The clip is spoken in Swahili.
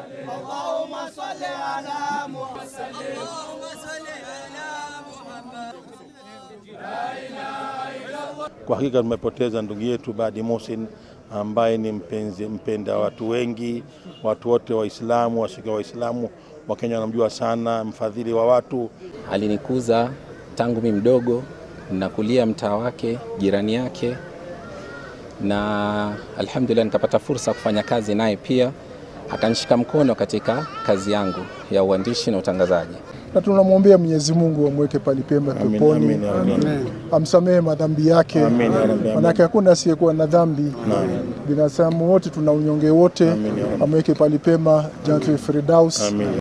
اللهم صل على محمد اللهم صل على محمد. Kwa hakika tumepoteza ndugu yetu Badi Mohsin ambaye ni mpenzi mpenda watu wengi, watu wote Waislamu, wasika Waislamu wa Kenya wanamjua sana, mfadhili wa watu. Alinikuza tangu mi mdogo, nakulia mtaa wake, jirani yake, na alhamdulillah nikapata fursa kufanya kazi naye pia, akanishika mkono katika kazi yangu ya uandishi na utangazaji. Na tunamwombea Mwenyezi Mungu amweke pali pema peponi, amsamehe madhambi yake, manake hakuna asiyekuwa na dhambi. Binadamu wote tuna unyonge wote, amweke pali pema Jannatul Firdaus. Amin.